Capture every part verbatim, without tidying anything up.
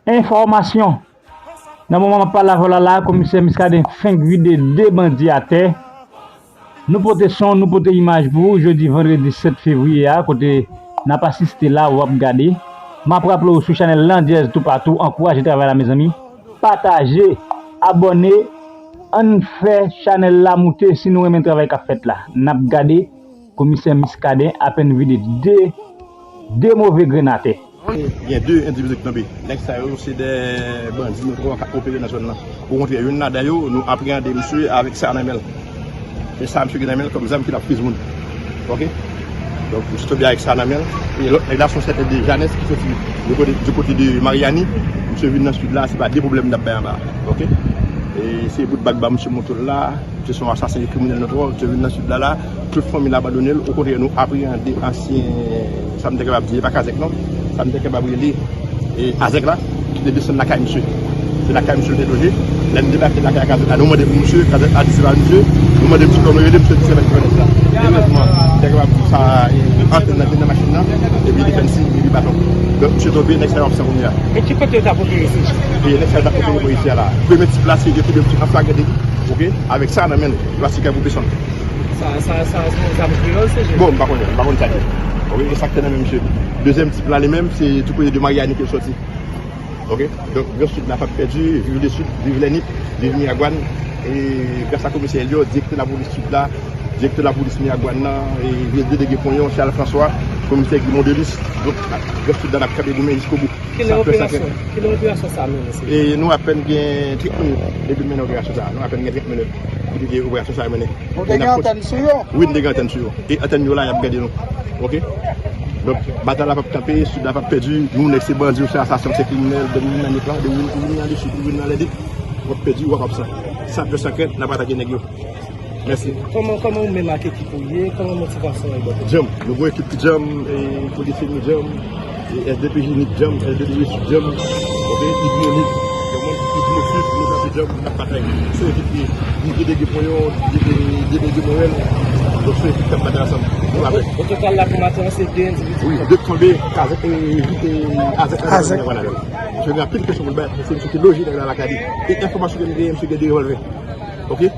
Enfòmasyon. Nan moman m ap pale avè w la, la, komisè Muscadin fenk vide de bandi atè. Nou pote son, nou pote imaj pou ou jodi vandredi sèt fevriye a, kote n ap asiste la, w ap gade. M ap raple w sou chanèl Landjèz toupatou, ankouraje travay la, mezanmi. Pataje, abòne, ann fè chanèl la moute si nou renmen travay k ap fèt la. N ap gade. Komisè Muscadin apèn vide de, de move grenn atè. Gen de endividi ki tonbe. Nèg sa yo, se de bandi notwè k ap opere nan zòn nan. Okontrè, youn ladan yo, nou apreyande misye avèk sa nan men l. E sa misye gen nan men l kòm zam ki t ap friz moun. Oke? Donk, misye tonbe avèk sa nan men l. E lòt nèg la, se yon sèten de Janès ki soti du kote, du kote de Mariani. Misye vin nan sid la, se pa de pwoblèm n ap bay anba. Oke? E se bout bag ba misye moto l la. Misye se yon asasen, yon kriminèl notwè, misye vin nan sid la la, tout fanmi l abandone l. Okontrè, nou apreyande ansyen, sa m te kapab di, e pa Kazèk non, sa m te kapab rele, e Azèk la, ki te desann lakay misye. Se lakay misye l te loje. Lè n debake lakay Kazèk la, nou mande pou misye, Kazèk la di se pa misye, nou mande misye kòman yo rele, misye di se mèt Jannès la. Erezman, m te kapab di sa, e, antèn nan te nan machin nan, epi li fè n siy, li baton. Donk, misye tonbe, nèg sa yo absan kounye a. E ki kote yo t ap opere, se? E nèg sa yo t ap opere bò isi a la. Premye tip la, se yo kenbe misye an flagran deli. Oke, avèk sa nan men l, yo asire kay pou pèsonn. Sa, sa, sa, se yon zam kreyòl, se je? Bon, m pa konnen, m pa konn sa li ye. Oke, e sa k te nan men misye. Dezyèm tip la, li menm, se tou kote de Mariani ke l sòti. Oke, donk, Gran Sid la p ap pèdi, viv Lesid, viv Lènip, viv Miragwàn. E gras a komisè Elio, direktè lapolis Sid la, direktè lapolis Miragwàn nan, e viv Delege Ponyon, Charles François, komisè Guy Mondelis, donk, Gran Sid la, n ap kanpe goumen jiskobou. Kilè operasyon, kilè operasyon sa a mennen, se? E nou apèn gen trant minit depi n mennen operasyon sa a. Nou apèn gen trant minit depi ke operasyon sa a mennen. Nou te gen antèn sou yo? Wi, nou te gen antèn sou yo. E antèn yo la, y ap gade nou. Oke? Donk, batay la p ap kanpe, Sid la p ap pèdi. Nou, nèg se bandi, ou se asasen, ou se kriminèl, de moun nan nèg la, de moun, ou vin nan Lesid, ou vin nan Lènip, w ap pèdi, w ap absan. San pè, san krent, n ap atake nèg yo. Mèsi. Kòman, kòman ou menm ak ekip ou ye? Kòman motivasyon an bò kote? Djanm. Nou gon ekip ki djanm, e, polisye nou djanm, e, S D P J nou djanm, S D P J Sud djanm, oke, Id Monit, djanm, Id Motif, nou kanpe djanm, n ap batay. Se ekip ki, ki delege Ponyon, delege, delege Morèl, donk se ekip k ap batay ansanm. Nou avèk. O, o total la pou maten an, se de endividi. Wi, de tonbe, Kazèk, e, e, Azèk, Azèk. Misye gen anpil kesyon pou l bay, paske misye te loje nèg la lakay li. E enfòmasyon ke m genyen, misye gen de revòlvè. Oke?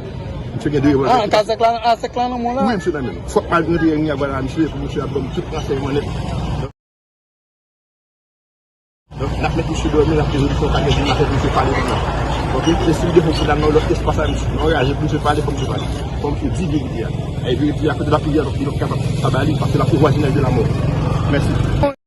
Misye gen de revòlvè. Ah, Kazèk la, Azèk la nan men w la? Wi, misye nan men m. Fòk m al rantre Miragwàn la, misye, pou misye ap ban m tout ransèyman nèt. Donk, n ap met misye dòmi, n ap rezolisyon ka gen di maten pou misye pale pou mwen. Oke? E si m defon sou dam nan lòt espas la, misye, m anraje pou misye pale, fòk misye pale. Fòk misye di verite a. E verite a, kote l ap rive a, donk, li p ap kapab pa ba li, paske l ap fè vwazinaj de lamò. Mèsi.